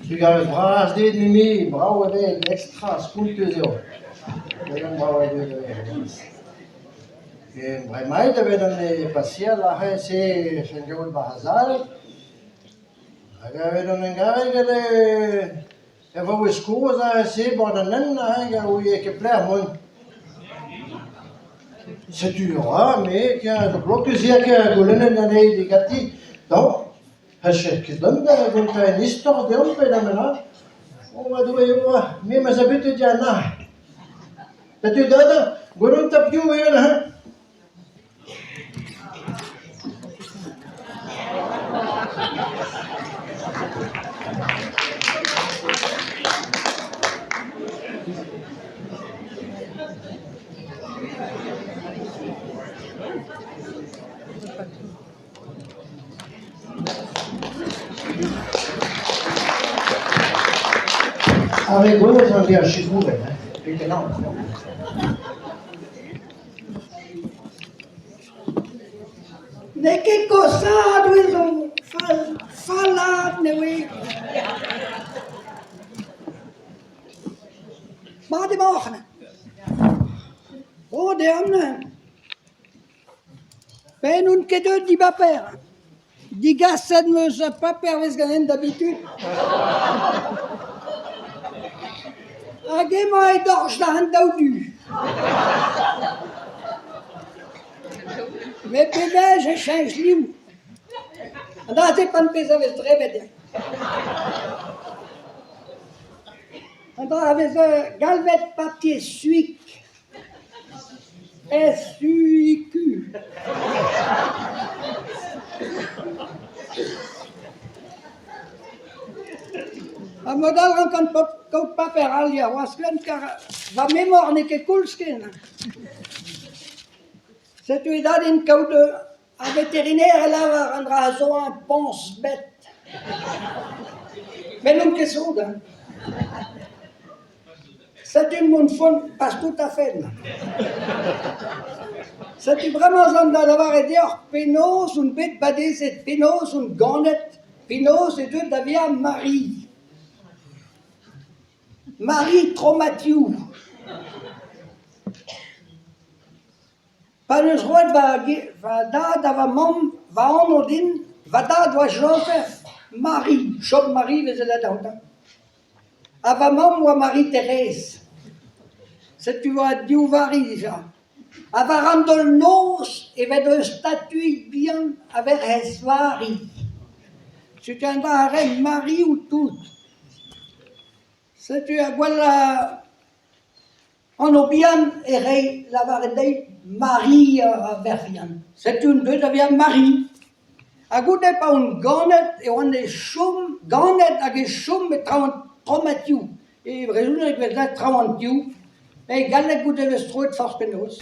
Trugarez bras dit Mimi, brav eo bet, ekstra spontus eo. Pegen brav eo deuet. Bremaik e vezan e paseal aze se en gaout war ar sal hag e vezan en gant e vaouez kozh aze e bord an hent aze a ouie ket pelec'h mont. Setu ra me zo blokus ivez goulennet anezhi diganti daou C'hellfec'h ket dont da gontañ un istor deomp pe da bennak ? Oh ma Doue eo me 'm eus abetet ya nac'h. Setu dada, gwelomp 'ta piv eo neuze. Ar re gozh a vez sikouret hein, betek-henn. N'eo ket koshaat eo zo fall, fallaat n'eo ket. Mat emaoc'h neuze. Oh deomp neuze. Pe n'on ket deuet dibaper. Digaset 'm eus ur paper 'vez ganin d'habitud. Hag emañ e dorch war an daou du. Met pebezh e cheñch liv. An dra-se pan pezh a vez drebet eo. An dra a vez galvet papier suik. S-U-I-Q. Ha mod all 'rankan kaout paper all ya c'hoazh ken kar va memor n'eo ket koulz ken. Setu e da din kaout ar veterinaire a lavar an dra zo un pense-bête. Met n'on ket sot hein. Setu mont font pas tout à fait. Setu bremañ 'z an da lavaret deoc'h penaos on bet badezet, penaos on ganet, penaos eo deuet da vezañ Marie. Marie Tromatioù. Pa 'neus roet va dad ha va mamm va anv din, va dad oa Joseph Marie, Job Marie 'veze lâret gantañ. Ha va mamm oa Marie-Thérèse. Setu oa div Vari dija. Ha war an daol-noz e vez ur statuig bihan a Werc'hez Vari. Setu an dra a rae Marioù tout. Setu ar gwellañ anv bihan e rae lavaret dezhi Mari ar verc'h vihan. Setu on deuet da vezañ Mari. Ha goude pa on ganet e oan e chom, ganet hag e chom e traoñ an Tromatioù. E brezhoneg e vez graet traoñ an tioù, met e galleg goude e vez troet forzh penaos.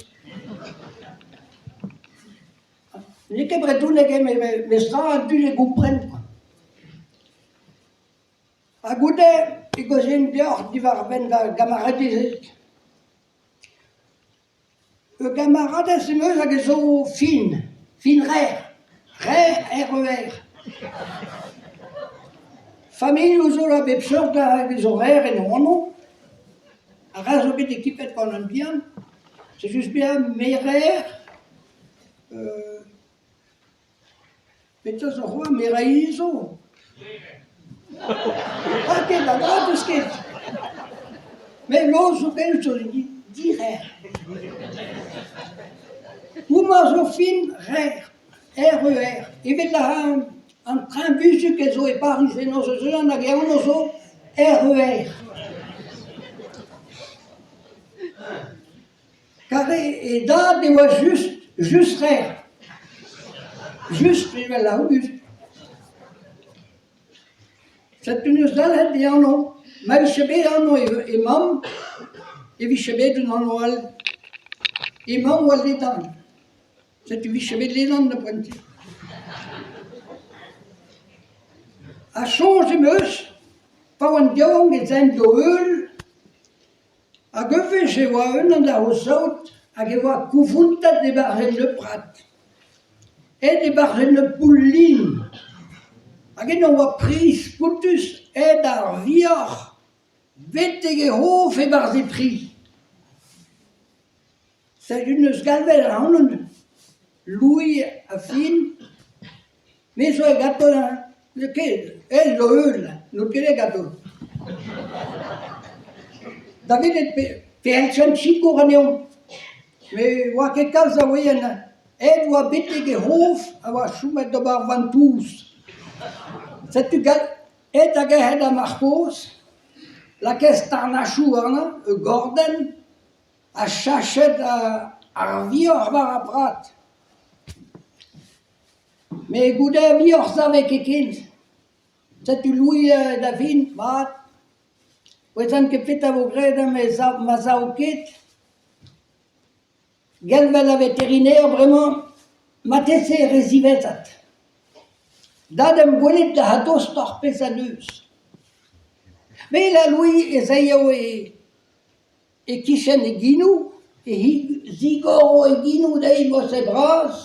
N'eo ket brezhoneg eo met memestra an dud e gompren kwa. Ha goude e gaozein deoc'h diwar-benn va gamaradezed. Ur gamaradez em eus hag a zo fin, fin-rer, rer R-E-R. Familhoù zo a bep seurt hag a zo rer en o anv. Ar re zo bet ekipet gant an bihan, c'est juste bien merer, petra zo c'hoazh, merailh zo. Ah ket, an dra 'teus ket. Met lod zo bet zo direr. Homañ zo fin rer, R-E-R. Evit an train buzhug a zo e Pariz eno zo unan hag e anv zo R-E-R. Kar e dad e oa just, just-rer. Just evel Aogust. Setu 'neus dalc'het e anv. Ma vije bet anv e mamm e vije bet un anv all. E mamm oa ledan. Setu 'vije bet ledan da brentiñ. Ha soñj em eus, pa oan yaouank ez aen d'o heul Hag ur wech e oa unan ar o saout hag e oa kouvountet e-barzh en ur prad. Aet e-barzh en ur poull-lin. Hag eno e oa pri spontus aet. ar vioc'h betek e c'hof e-barzh e pri. Setu 'neus galvet ac'hanon Louis ha Finn. Me zo ganto n'eo ket, eñ zo eeun, n'on ket ganto. Da welet pe c'hellfen sikour anezhañ. Met 'oa ket kalz a ouien. Aet 'oa betek e c'hof a oa chomet d'ober ventouz. Setu aet hag aet ar marc'h-kozh, lakaet starnachoù warnañ, ur gordenn, ha sachet ar vioc'h war ar prad. Met goude ar vioc'h 'save ket ken. Setu Louis da fin, mat. 'Ouezan ket petra 'vo graet ma sav ket. Gelvel ar veterinaer bremañ, marteze re ziwezhat. Da 'n em gwelet da dostoc'h pezh a neus. Me la Louis ez aio e-kichen e genoù, e zigoro e genoù dezhi mod-se bras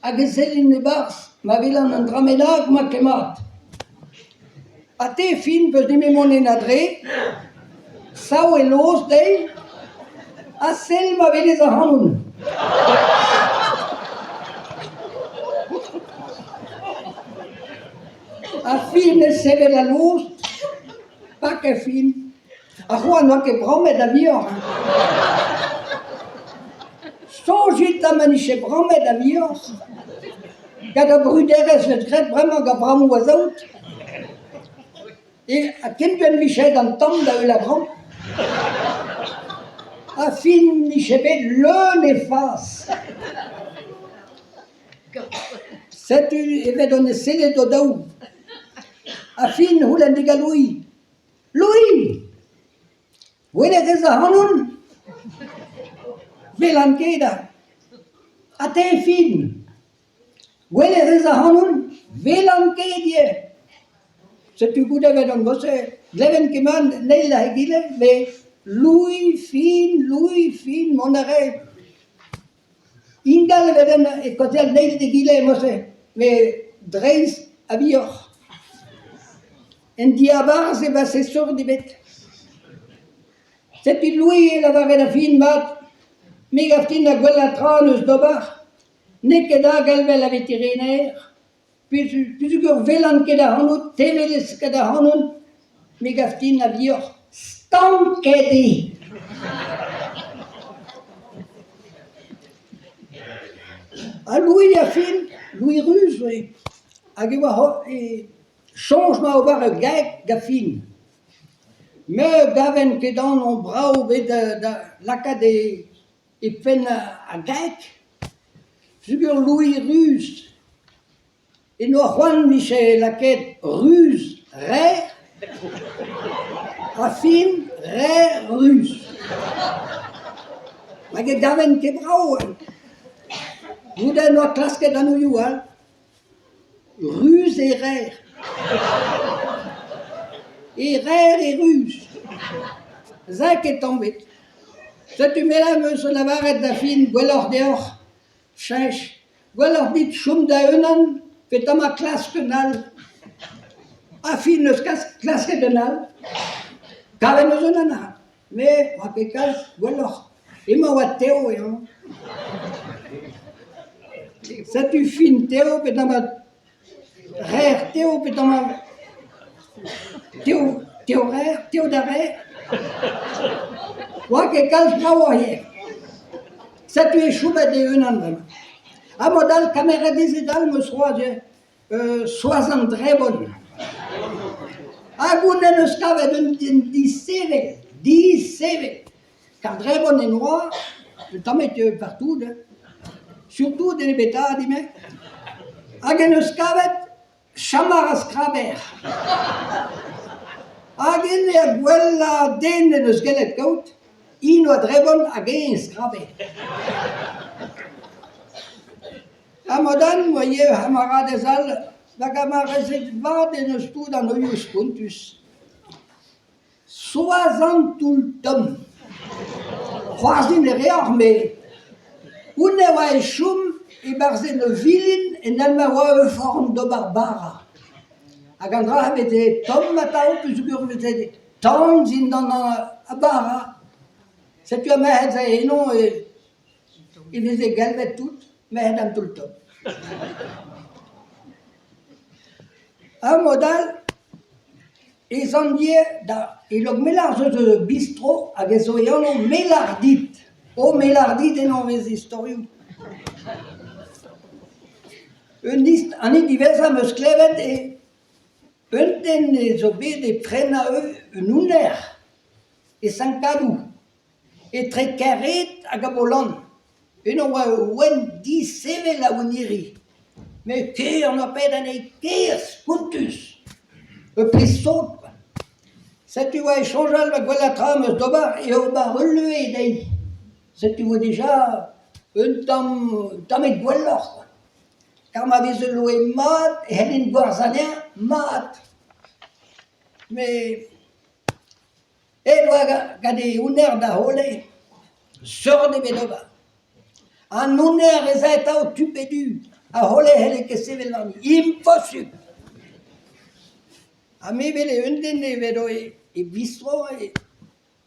hag e sellin e-barzh ma welan un dra bennak ma ket mat. Ha te fin 'peus nemet mont en adre, sav e lost dezhi ha sell ma welez ac'hanon. Ha fin e sevel al lost, pak e fin. Ar c'hoant n'oa ket brammet a vioc'h. Soñjit ha ma 'nije brammet a vioc'h gant ar bruderezh 'vez graet bremañ gant brammoù a saout ha kempenn 'vije an tamm da heul ar bramm. Ha fin 'nije bet leun he fas. Setu evel on sellet o-daou. Ha fin 'c'houlenn digant Louis. Louis! Gwelet 'rez ac'hanon? 'Welan ket ha te Finn? Gwelet 'rez ac'hanon? 'Welan ket ivez. Setu goude 'vel an mod-se, 'gleven ket mat an eil hag egile, met Louis, Finn, Louis, Finn, mont a rae. Ingal e vezen e kaozeal an eil d'egile mod-se, met dreist a vioc'h. En diabarzh e vase sort ebet. Setu Louis e lavare da fin mat, me 'gav din ar gwellañ tra 'n eus d'ober, n'eo ket da gelvel ar veterinaer, peogwir 'welan ket ac'hanout, te 'welez ket ac'hanon, me 'gav din a vioc'h stanket eo. Ha Louis a fin, Louis Ruz eo, hag e oa e Soñj 'ma ober ur gag da fin. Me 'gaven ket anv brav bet da lakaat e penn ar gag. Peogwir Louis Ruz en doa c'hoant 'vije lakaet ruz rer ha fin rer ruz. Hag e gaven ket brav. Goude en doa klasket anvioù all. Ruz e rer. E rer e ruz. Se ket tamm ebet. Setu me am eus lavaret da fin gwelloc'h deoc'h cheñch. Gwelloc'h dit chom da-unan petra klask un all. Ha fin 'neus klasket un all. Kavet 'neus unan all. Me 'oa ket kalz gwelloc'h. Emañ 'oa tev eo. Setu fin tev petamant rer tev petamant tev tev rer tev da rer. 'Oa ket kalz bravoc'h ivez. Setu eo chomet e-unan bremañ. Ha mod-all kameradezed all 'm eus c'hoazh ivez. Soaz an Drebon. Hag on en deus kavet un den disevel, disevel. Kar Drebon en oa un tammig partout, hein. Surtout en e betad ivez. Hag en deus kavet Chamar ar Skraber. Hag en eo gwellañ den en deus gellet kaout, int oa Drebon hag eñ skraber. Ha mod-all 'oa ivez c'hamaradez all da gamaradezed vat en deus tout an anvioù spontus. Soaz an toull-tomm. C'hoarzhin e reoc'h met honnezh e oa e chom e-barzh en ur vilin en ma oa ur forn d'ober bara. Hag an dra veze tomm atav peogwir veze tan dindan ar bara. Setu ar merc'hed-se eno e veze galvet tout merc'hed an toull-tomm. Ha mod all ez an ivez da e Lokmelar zo eus bistro hag ez zo e anv Melardit. O Melardit eno e vez istorioù. Un dist an hini diwezhañ 'm eus klevet eo un den zo bet e prenañ un ounner e Sant-Kadou etre Kerred hag Abolant. Eno e oa ur ouenn disheñvel a ounniri met ker 'noa bet anezhi ker spontus, ur pezh sot kwa. Setu e oa e soñjal va gwellañ tra 'm eus d'ober eo ober ul leue dezhi. Setu e oa dija un tamm un tammig gwelloc'h kwa. Kar ma vez ul loen mat e c'hellin gwerzhañ anezhañ mat. Met aet oa gant e ounner da c'holeiñ, seurt ebet ober. An ounner ez ae atav tu pe du, ar c'hole n'helle ket sevel warni, imposubl. Ha me 'wele un den evel e bistro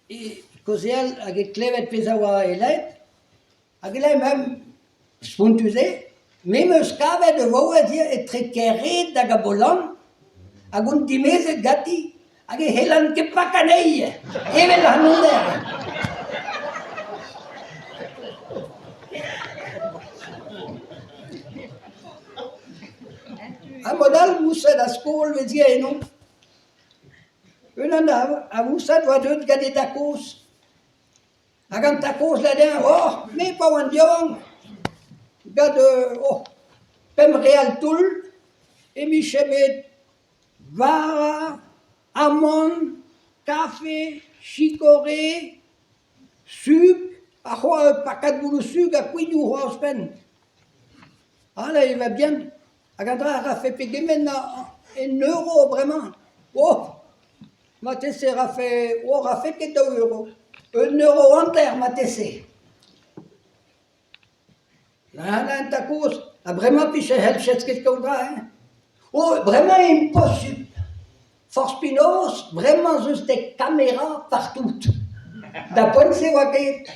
E kaozeal hag e klevet pezh a oa e led, hag e led mem spontus eo, me 'm eus kavet ur vaouez ivez etre Kerred hag Abolant hag on dimezet ganti hag e c'hellan ket pakañ anezhi evel an honneur. Ha mod all moused a skol 'vez ivez eno. Unan a vousad oa deuet gant e dad-kozh. Hag an tad-kozh lâr dezhañ oh me pa oan yaouank gant oh pemp real toull e vije bet bara, amann, kafe, chikoré, sukr ha c'hoazh ur pakad gouloù-sukr ha kouignoù c'hoazh ouzhpenn. Ale e va bihan. Hag an dra a rafe pegement en euro bremañ ? Oh ! Marteze e rafe, oh rafe ket daou euro, un euro hanter marteze. Nann, nann, tad-kozh, ha bremañ 'pije c'hellfes ket kaout dra hein. Oh, bremañ eo imposubl. Forzh penaos, bremañ 'z eus des caméras partout. Da poent-se 'oa ket.